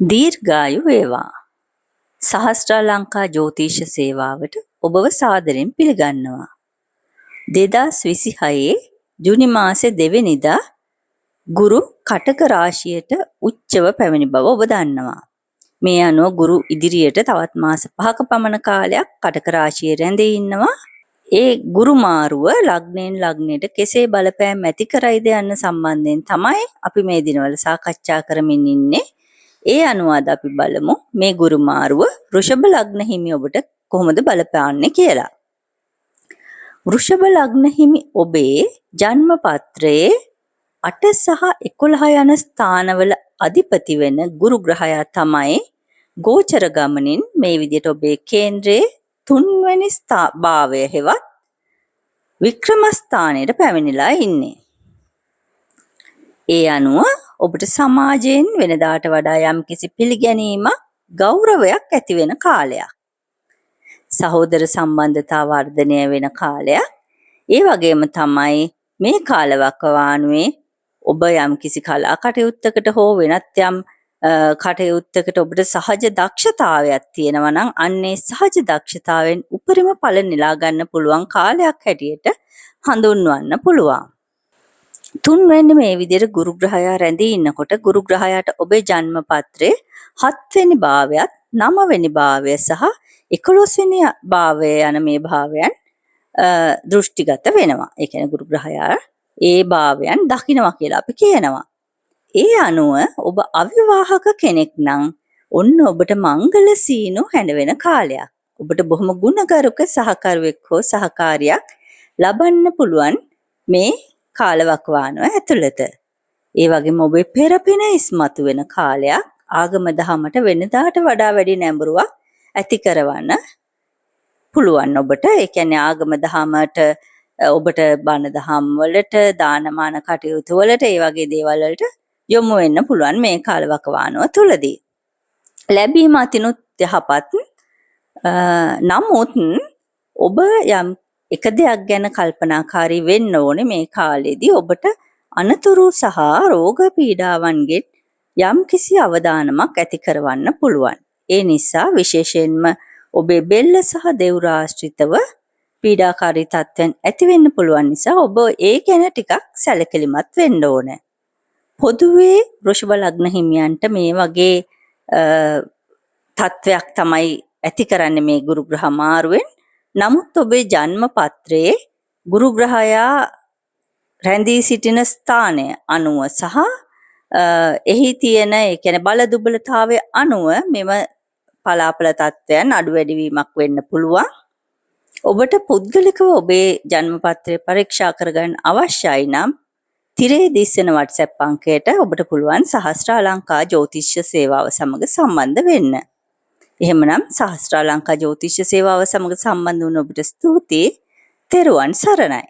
දීර්ඝායු වේවා. සහස්‍රා ලංකා ජ්‍යොතිෂ සේවාවට ඔබව සාදරයෙන් පිළිගන්නවා. 2026 ජුනි මාසේ දෙවෙනිදා ගුරු කටක රාශියට උච්චව පැමිණි බව ඔබ දන්නවා. මේ අනුව ගුරු ඉදිරියට තවත් මාස 5ක පමණ කාලයක් කටක රාශියේ රැඳී ඉන්නවා. ඒ ගුරු මාරුව ලග්නයෙන් ලග්නයට කෙසේ බලපෑම් ඇති කරයිද යන්න සම්බන්ධයෙන් තමයි අපි මේ දිනවල සාකච්ඡා කරමින් ඉන්නේ. ඒ අනුව අද අපි බලමු මේ ගුරු මාරුව වෘෂභ ලග්න හිමි ඔබට කොහොමද බලපාන්නේ කියලා. වෘෂභ ලග්න හිමි ඔබේ ජන්ම පත්‍රයේ 8 සහ 11 යන ස්ථානවල අධිපති වෙන ගුරු ග්‍රහයා තමයි ගෝචර ගමනින් මේ විදිහට ඔබේ කේන්ද්‍රයේ තුන්වැනි භාවය හෙවත් වික්‍රම ස්ථානයට පැමිණිලා ඉන්නේ. ඒ අනුව ඔබට සමාජයෙන් වෙනදාට වඩා යම්කිසි පිළිගැනීමක්, ගෞරවයක් ඇති වෙන කාලයක්. සහෝදර සම්බන්ධතා වර්ධනය වෙන කාලයක්. ඒ වගේම තමයි මේ කාලවකවානුවේ ඔබ යම්කිසි කලා කටයුත්තකට හෝ වෙනත් යම් කටයුත්තකට ඔබට සහජ දක්ෂතාවයක් තියෙනවා නම්, අන්න ඒ සහජ දක්ෂතාවයෙන් උපරිම ඵල නෙලා ගන්න පුළුවන් කාලයක් හැටියට හඳුන්වන්න පුළුවන්. තුන්වැන්න මේ විදිහට ගුරු ග්‍රහයා රැඳී ඉන්නකොට ගුරු ග්‍රහයාට ඔබේ ජන්ම පත්‍රයේ හත්වෙනි භාවයත්, නවවෙනි භාවය සහ 11වෙනි භාවය යන මේ භාවයන් දෘෂ්ටිගත වෙනවා. ඒ කියන්නේ ගුරු ග්‍රහයා ඒ භාවයන් දකිනවා කියලා අපි කියනවා. ඒ අනුව ඔබ අවිවාහක කෙනෙක් නම් ඔන්න ඔබට මංගල සීනු හැඬවෙන කාලයක්. ඔබට බොහොම ගුණගරුක සහකරුවෙක් හෝ සහකාරියක් ලබන්න පුළුවන් මේ කාලවකවානුව ඇතුළත. ඒ වගේම ඔබේ පෙරපින ඉස්මතු වෙන කාලයක්. ආගම දහමට වෙනදාට වඩා වැඩි නැඹුරුවක් ඇති කරවන්න පුළුවන් ඔබට. ඒ කියන්නේ ආගම දහමට, ඔබට බණ දහම් වලට, දානමාන කටයුතු වලට, ඒ වගේ දේවල් වලට යොමු වෙන්න පුළුවන් මේ කාලවකවානුව තුලදී. ලැබීම අතිනුත් යහපත්. නමුත් ඔබ යම් එක දෙයක් ගැන කල්පනාකාරී වෙන්න ඕනේ. මේ කාලෙදී ඔබට අනතුරු සහ රෝග පීඩාවන්ගෙන් යම්කිසි අවදානමක් ඇති කරවන්න පුළුවන්. ඒ නිසා විශේෂයෙන්ම ඔබේ බෙල්ල සහ දෙවුර ආශ්‍රිතව පීඩාකාරී තත්ත්වයන් ඇති වෙන්න පුළුවන් නිසා ඔබ ඒ ගැන ටිකක් සැලකිලිමත් වෙන්න ඕනේ. පොදුවේ වෘෂභ ලග්න හිමියන්ට මේ වගේ තත්ත්වයක් තමයි ඇති කරන්නේ මේ ගුරු ග්‍රහ මාරුවෙන්. නමුත් ඔබේ ජන්ම පත්‍රයේ ගුරු ග්‍රහයා රැඳී සිටින ස්ථානය අනුව සහ එහි තියෙන, ඒ කියන්නේ බල දුබලතාවය අනුව මෙම පලාපල තත්ත්වයන් අඩු වැඩි වීමක් වෙන්න පුළුවන්. ඔබට පුද්ගලිකව ඔබේ ජන්ම පත්‍රය පරීක්ෂා කරගන්න අවශ්‍යයි නම් තිරේ දිස්වන WhatsApp අංකයට ඔබට පුළුවන් සහස්‍රා ලංකා ජ්‍යොතිෂ සේවාව සමග සම්බන්ධ වෙන්න. එහෙමනම් සහස්‍රා ලංකා ජ්‍යොතිෂ සේවාව සමග සම්බන්ධ වුණ ඔබට ස්තුතියි. තෙරුවන් සරණයි.